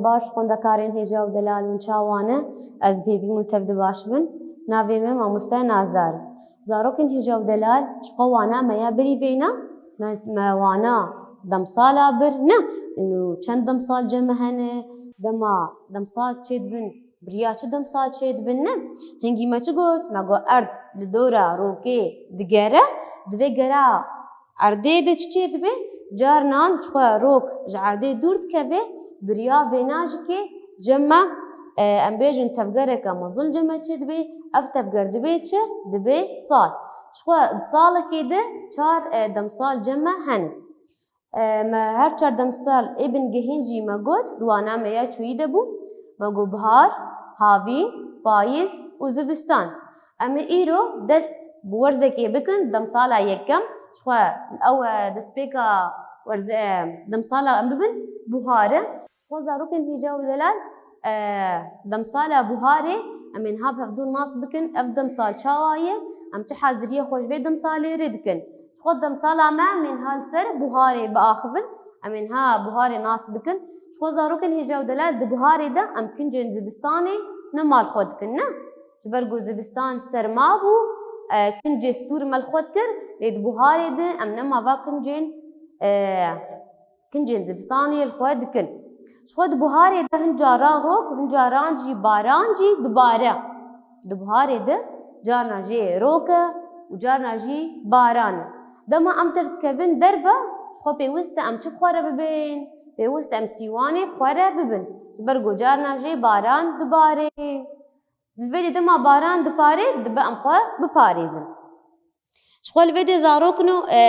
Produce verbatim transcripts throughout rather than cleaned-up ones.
Baş xwendekarên hêja û delal hûn çawa ne? Ez bi hêvî me tev di baş bin. Navê me mamoste Nazdar. Zarokên hêja û delal, ji xwe wana me ya birî vêna, me, me wana demsala bir ne. Û çend demsal cem me hene, dema demsal çêdibin, bi riya çi demsal çêdibin ne? Hingî me çi got? Me got erd li dora rokê digere, di vê gera erdê de çi çêdibe? Carnan ji xwe rok ji erdê dûr dikeve, bi riya vêna jî kê cem me, e, em bêjin tevgereke mezin cem me çêdibe, ev tevger dibe çi? Dibe sal. Ji xwe di salekê de çar, e, demsal cem me hene. E, me her çar demsal ê bingehîn jî me got, di wana me ya çûyî de bû. Me got bihar, havîn, payîz û zivistan. Em ê îro dest bi werzekê bikin, demsala yekem. Ji xwe ew, e, destpêka werze-, e, demsala em bibin buhar e. Xwe zarokên hêja û delal, e, demsala buharê em ê niha bi hevdû nas bikin. Ev demsal çawa ye? Em çi haziriyê xwe ji vê demsalê rê dikin? Ji xwe demsala me em ê niha li ser buharê biaxivin. Em ê niha buharê nas bikin. Ji xwe zarokên hêja û delal di buharê de em kincên zivistanê nema li xwe dikin, ne? Ji ber ku zivistan serma bû, e, kincê stûr me li xwe dikir, lê di buharê de em nema va kincên, e, kincên zivistanê li xwe dikin. Ji xwe di buharê de hin caran rok, hin caran jî baran jî dibare. Di buharê de carna jê rok e û carna jî baran e. Dema em derdikevin derve, ji xwe pêwist e em çi bi xwe re bibin? Pêwist e em sîwanê bi xwe re bibin. Ji ber ku carna jê baran dibare. Li vê de dema baran dipare, dibe em xwe biparêzin. Ji xwe li vê de zarokno, e,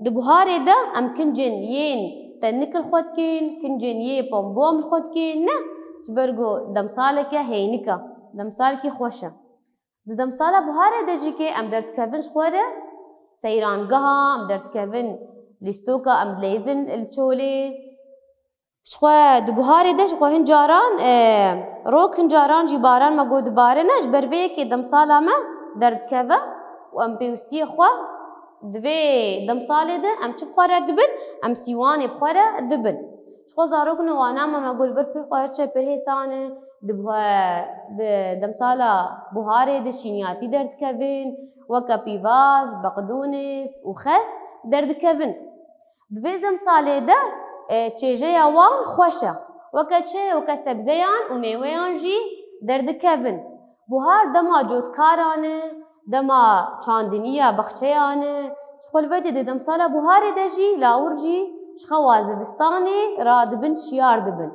di buharê de em kincên yên tenik li xwe dikin, kincên yê pombo em li xwe dikin, ne? Ji ber ku demsaleke hênik e, demsalekî xweş e. Di demsala buharê de jî kê em derdikevin ji xwe re seyrangeha, em derdikevin lîstoka, em dileyzin li çolê. Ji xwe di buharê de ji xwe hin caran, e, rok, hin caran jî baran me got dibarine. Ji ber vê yekê demsala me derdikeve û em pêwistiyê xwe di vê demsalê de em çi bi xwe re dibin? Em sîwanê bi xwe re dibin. Ji xwe zarokno wana me, me got li vir pir xweş e, pir hêsan e. Di buha-, di demsala buharê de şîniyatî derdikevin, weke pîvaz, beqdûnis û xes derdikevin. Di vê demsalê de, e, çêjeya wan xweş e. Weke çi? Weke sebzeyan û mêweyan jî derdikevin. Buhar dema cotkaran e, dema çandiniya baxçeyan e. Ji xwe li vê de di demsala buharê de jî lawir jî ji xewa zivistanê radibin, şiyar dibin.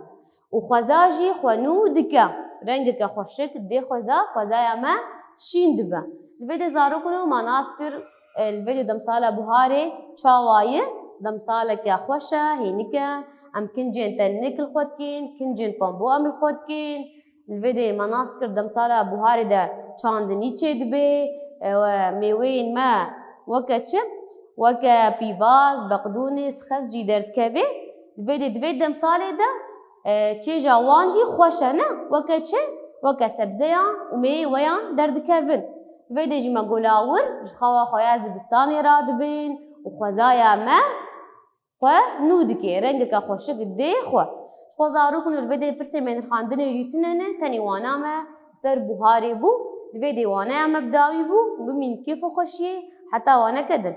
Û xweza jî xwe nû dike. Rengeke xweşik dê xweza, xwezaya me şîn dibe. Li vê de zarokno ma nas kir, e, li vê de demsala buharê çawa ye? Demsaleke xweş e, hênik e. Em kincên tenik li xwe dikin, kincên pambo em li xwe dikin. Li vê de me nas kir demsala buharê de çandinî çêdibe, e, mêweyên me weke çi? Weke pîvaz, beqdûnê, xes jî derdikeve. Li vê de di vê demsalê de, e, çêja wan jî xweş e, ne? Weke çi? Weke sebzeyan û mêweyan derdikevin. Li vê de jî me got lawir ji xewa xwe ya zivistanê radibin û xwezaya me xwe nû dike, rengeke xweşik dê xwe. Ji xwe zarokno li vê de pirsê me nirxandinê jî tune ne, tenê wana me li ser buharê bû. Li vê de wanaya me bi dawî bû. Bimîn kêf û xweşiyê heta waneke din.